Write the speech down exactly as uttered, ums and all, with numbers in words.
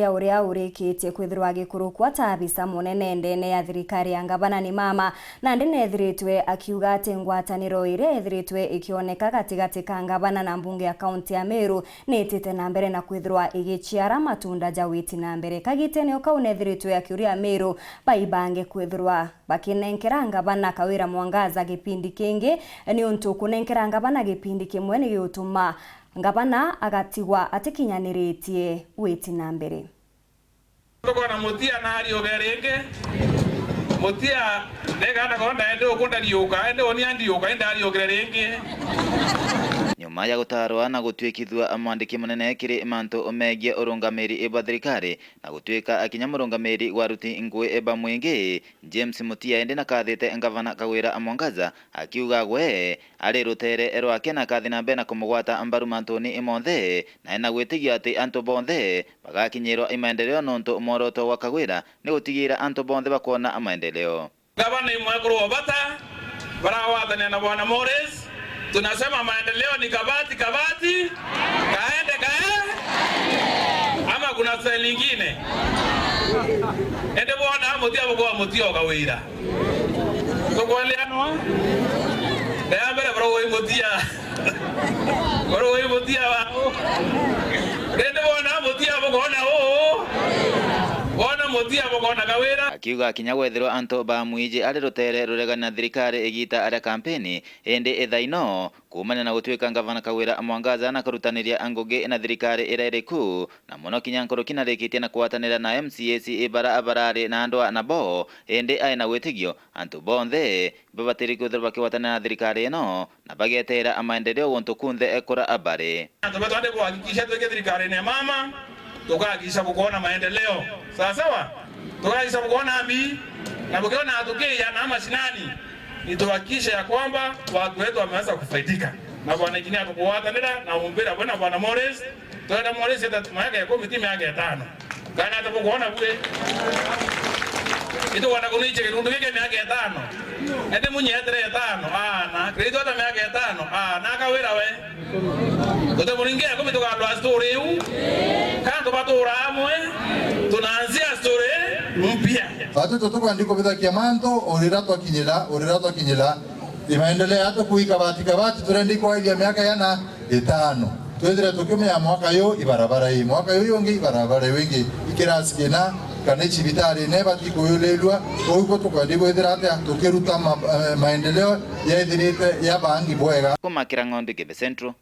ya uria urikitie kwithirwa agikurukwa ta abisa munene ndene ya thirikari ya ngavana ni mama, nandi neethiritwe akiuga ati ngwataniro iria ethiritwe ikioneka gatigati ka ngavana na mbunge ya kaunti ya Meru niitite na mbere na kwithirwa igiciara matunda ja witi na mbere. Kagitene o kau neethiritwe akiuria Ameru baibange kwithirwa bakinenkera ngavana Kawira Mwangaza gipindi kingi, niuntu kunenkera ngavana gipindi kimwe ni giutuma ngavana agatigwa atikinyaniritie witi na mbere. Tukona Mutia na ariuke ringi. Mutia ndegana ko ndaende uku ndariuka, ende uni andiuka, ende ariukire ringi. Nyuma ya gutarwa na gutuikithua mwandiki munene kiri mantu megie urungamiri bwa thirikari, na gutuika akinya murungamiri wa aruti ngui ba mwingi, James Mutia indi nakathite ngavana Kawira Mwangaza, akiuga gwe ari rutere rwake na akathi na mbere na kumugwata mbaru mantuni monthe, na ena gwitigia ati antu bonthe bagakinyirwa i maendeleo, nontu mworoto wa Kawira ni gutigira antu bonthe bakwona maendeleo. Gavana ni mwekuru wa bata, baragwatania na Bwana Morris. Tunasema maendeleo ni kabati, kabati, kaende, kae-, ama kuna style ingine? Ende bwana Mutia bukwa Mutia o Kawira. Tukweleanwa? Ndea mbere bro, wei Mutia. Bro, wei Mutia wao. Ende bwana Mutia bukona uu. Bwana Mutia bukona Kawira. Akiuga kinya gwethirwa antu ba Mwiji ari rutere ruregani na thirikari igita aria kampeni, indi ithaino, kuumania na gutuika ngavana Kawira Mwangaza na kurutaniria ngugi na thirikari iria iri ku, na muno kinya nkuruki narikitie na kugwatanira na M C As ibara barari na ndwa nabo, indi ai na witigio antu bonthe babatiri kwithirwa bakigwatanira na thirikari ino na bageteera maendeleo guntu kunthe kuria bari. Antu betu andi kuhakikisha twike thirikarine ya mama, tukahakikisha bukoona maendeleo. Sawa sawa? Tukahakikisha bukoona mbi, na bukiona tukiya na mashinani, ni tuhakikishe ya kwamba watu wetu wameweza kufaidika. Na bwana injinia tukugwatanira na umbira bwe na bwana Morris, twenda Morris eta miaka ikumi ti miaka itano. Kana ati bukoona bwe? Itukwenda kuniiche kirundu giki miaka itano. Ende munyetere itano. Aana, kiraitu ata miaka itano? Aana, Kawira we. Tutimuringe ikumi tukandwa story iu. Kana tubatuura amwe, tunaanzia story mpya. Batu tutukwenda kubithakia mantu, urira twakinyira, urira twakinyira. Imaendelea atu kuika bati kabati, turenda ikwaithia miaka yana itano. Twithire tukiumia mwaka yu ibarabara ii, mwaka yu yungi ibarabara yu ingi, ikirasi kina, kana icibitari ne bati kuyulilua. Kou ibo tukwenda ibwithira atia tukiruta ma-, eh, maendeleo yaithirite ya bangi bwega. Kuma Kirang'ondi, Githe Central.